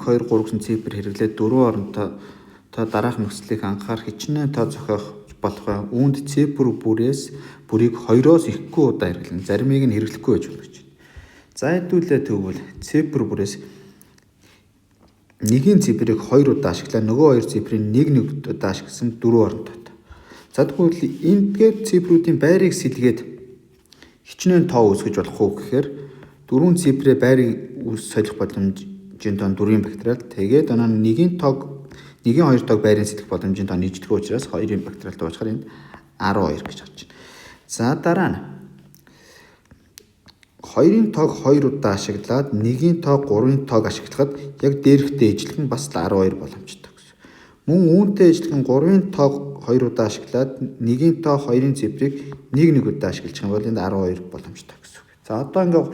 2 3 гэсэн цифр хэрэглээд дөрвөн оронтой та дараах нөхцөлийг анхаар хичнээн тоо зохиох болох вэ? Үүнд цифр бүрээс бүрийг 2-оос ихгүй удаа хэрэглэн. Заримыг нь хэрэглэхгүй байж болно гэж. За хэдүүлээ тэгвэл цифр бүрээс нэгийн цифрийг 2 удаа ашиглаа, нөгөө хоёр цифрийг 1 1 удаа ашигласан дөрвөн оронтой. За тэгвэл эндгээр цифрүүдийн байрыг сэлгээд хичнээн тоо үүсгэж болох уу гэхээр дөрвөн цифрээ байрыг солих боломжийн тоо дөрвийн факториал. Тэгээд оноо нэгийн тоог нэгийн хоёр тоог байрын сэлэх боломжийн тоо нийждэггүй учраас хоёрын факториал дуусахаар энд 12 гэж гарч байна. За дараа нь хоёрын тоог 2 удаа ашиглаад нэгийн тоог 3-ын тоог ашиглахад яг дээрхтэй ижилхэн бас л 12 боломжтой гэсэн. Мөн үүнтэй ижилхэн 3-ын тоог 2 удаа ашиглаад нэгийн тоо 2-ын цифрийг 1 1 удаа ашиглах юм бол энд 12 боломжтой гэсэн. За одоо ингээ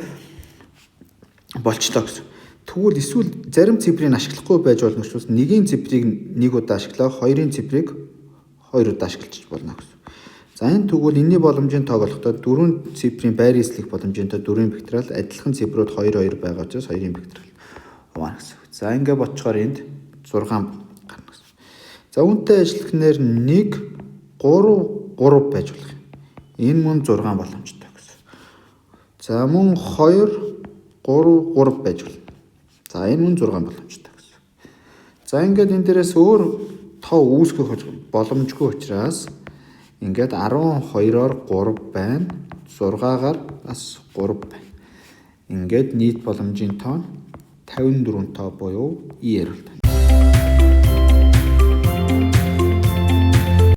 болчлоо гэсэн. Тэгвэл эсвэл зарим цифрийг ашиглахгүй байж болно учраас нэгийн цифрийг 1 удаа ашиглаа, хоёрын цифрийг 2 удаа ашиглаж болно гэсэн. За энэ тэгвэл энэний боломжийн тоог олохдоо дөрвөн цифрийн байр эслэх боломжийн тоо дөрвийн факториал, адилхан цифрүүд 2 2 байгаа учраас хоёрын факториал хуваана гэсэн. За ингээ бодцохоор энд 6 гарна гэсэн. За үүнтэй ажиллахнаар 1 3 3 байж болох юм. Энэ мөн 6 боломжтой гэсэн. За мөн 2 3 3 байж болно. За энэ мөн 6 боломжтой гэсэн. За ингээд энэ дээрээс өөр тоо үүсгэх боломжгүй учраас ингээд 12-оор 3 байна. 6-аар бас 3 байна. Ингээд нийт боломжийн тоо нь 54 тоо буюу E хариулт.